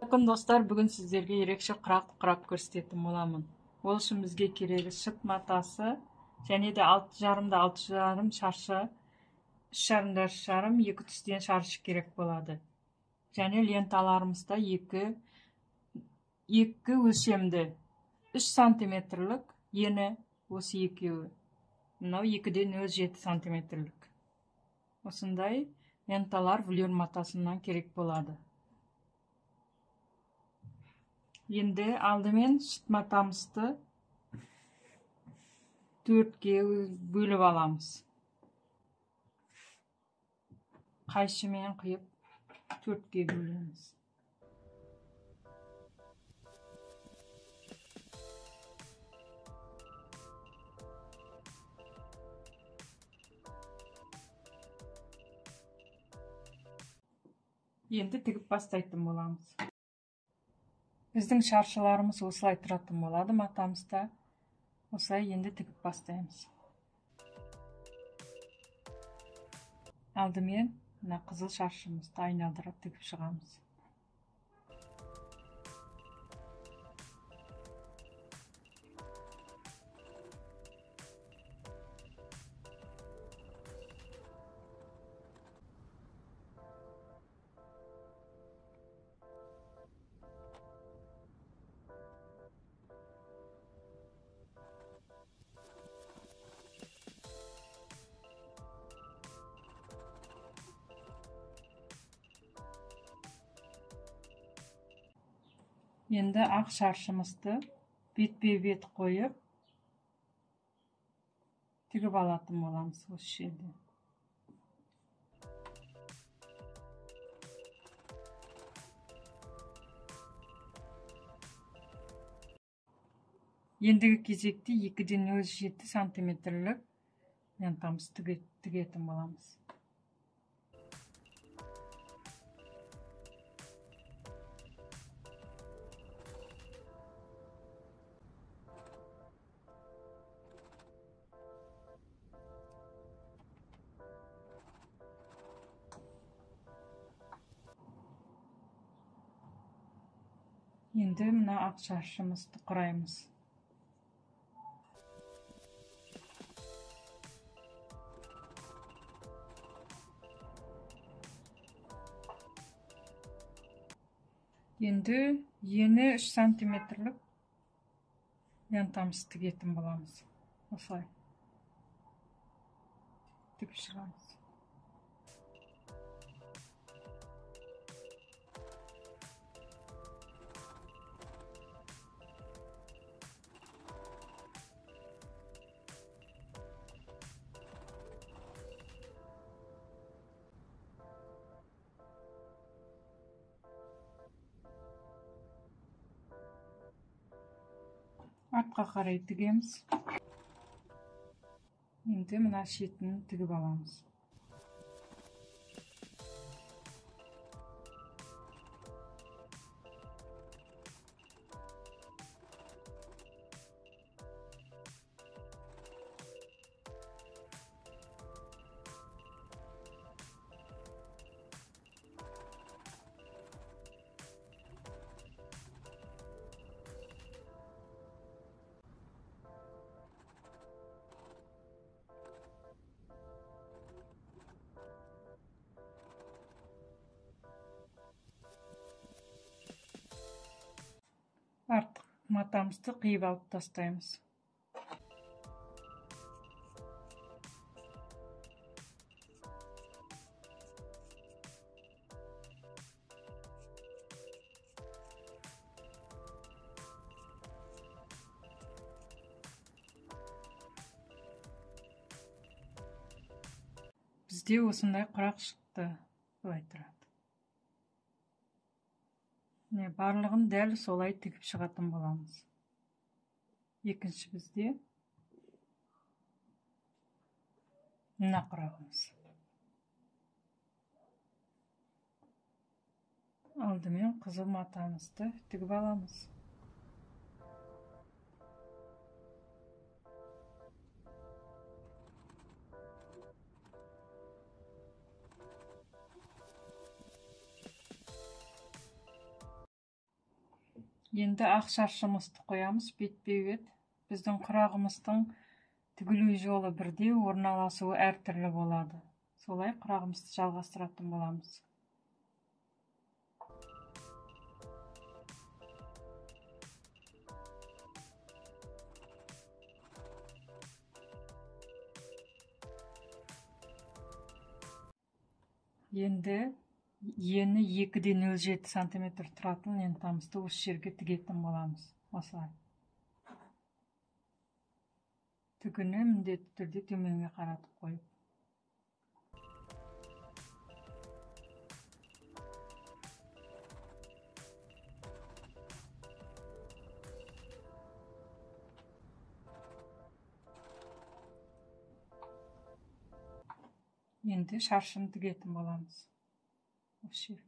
Ассалаумағалейкум достар, бүгін сіздерге ерекше құрақ құрап көрсететін боламын. Ол үшін бізге керегі шыт матасы және де 6,5-да 6,5 шаршы, 3,5-да 3,5 екі түстен шаршы керек болады. Және ленталарымызда екі өлшемді 3 сантиметрлік ені осы екеуі. Мынау 2,07 сантиметрлік. Осындай ленталар велюр матасынан керек болады. Енді алдымен шыт матамызды 4-ке бөліп аламыз. Қайшымен қиып 4-ке бөлеміз. Енді тігіп бастайтын боламыз. Біздің шаршыларымыз осылай тұратын болады матамызда. Осылай енді тігіп бастаймыз. Алдымен мына қызыл шаршымызды айналдырып тігіп шығамыз. Енді ақ шаршымызды бетпе-бет қойып тігіп алатын боламыз осы жерде. Ендігі кезекте 2,07 сантиметрлік лентамызды тігетін боламыз. Енді мына ақ шаршымызды құраймыз. Енді ені 3 сантиметрлік лентамызды тігетін боламыз. Осылай тігіп шығамыз. Артқа қарай тігеміз. Енді мына шетін тігіп аламыз. Артық матамызды қиып алып тастаймыз. Бізде осындай құрақ шықты, былай тұрады. Барлығын дәл солай тігіп шығатын боламыз. Екінші бізде мына құрағымыз. Алдымен қызыл матамызды тігіп аламыз. Енді ақ шаршымызды қоямыз бетпе-бет. Біздің құрағымыздың тігілу жолы бірдей, орналасуы әртүрлі болады. Солай құрағымызды жалғастыратын боламыз. Енді ені 2,07 сантиметр тұратын лентамызды осы жерге тігетін боламыз. Осылай. Тігіні міндетті түрде төменге қаратып қойып. Енді шаршыны тігетін боламыз. Осы жерге.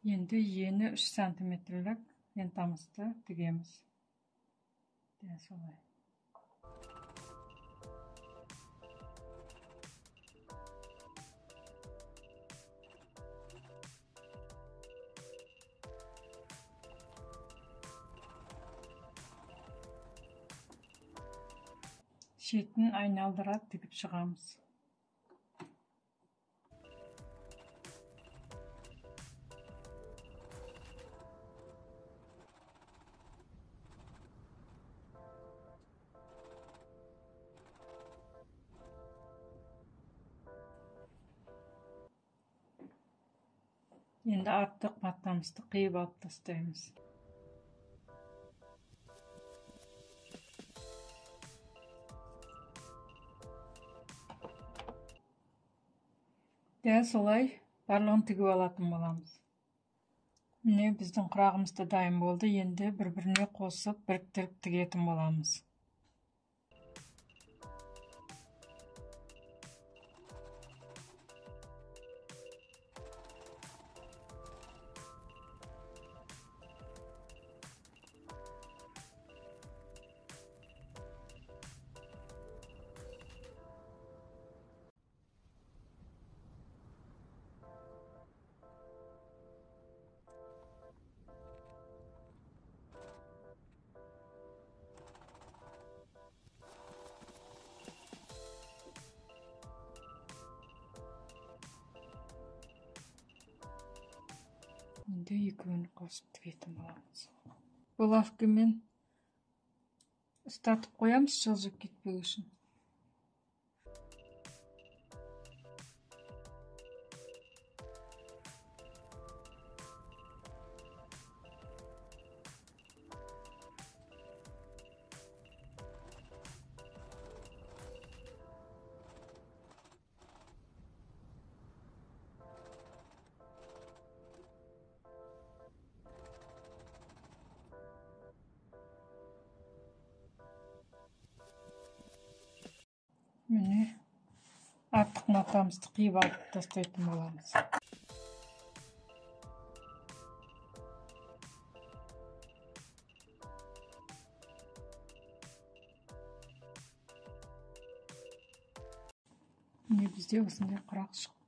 Енді ені 3 сантиметрлік лентамызды тігеміз. Дәл солай. Шетін айналдыра тігіп шығамыз. Енді артық матамызды қиып алып тастаймыз. Дәл солай барлығын тігіп алатын боламыз. Міне біздің құрағымыз да дайын болды. Енді бір-біріне қосып біріктіріп тігетін боламыз. Енді екеуін қосып тігетін боламыз. Булавкамен ұстатып қоямыз, жылжып кетпеу үшін. Міне артық матамызды қиып алып тастайтын боламыз. Міне бізде осындай құрақ шықты.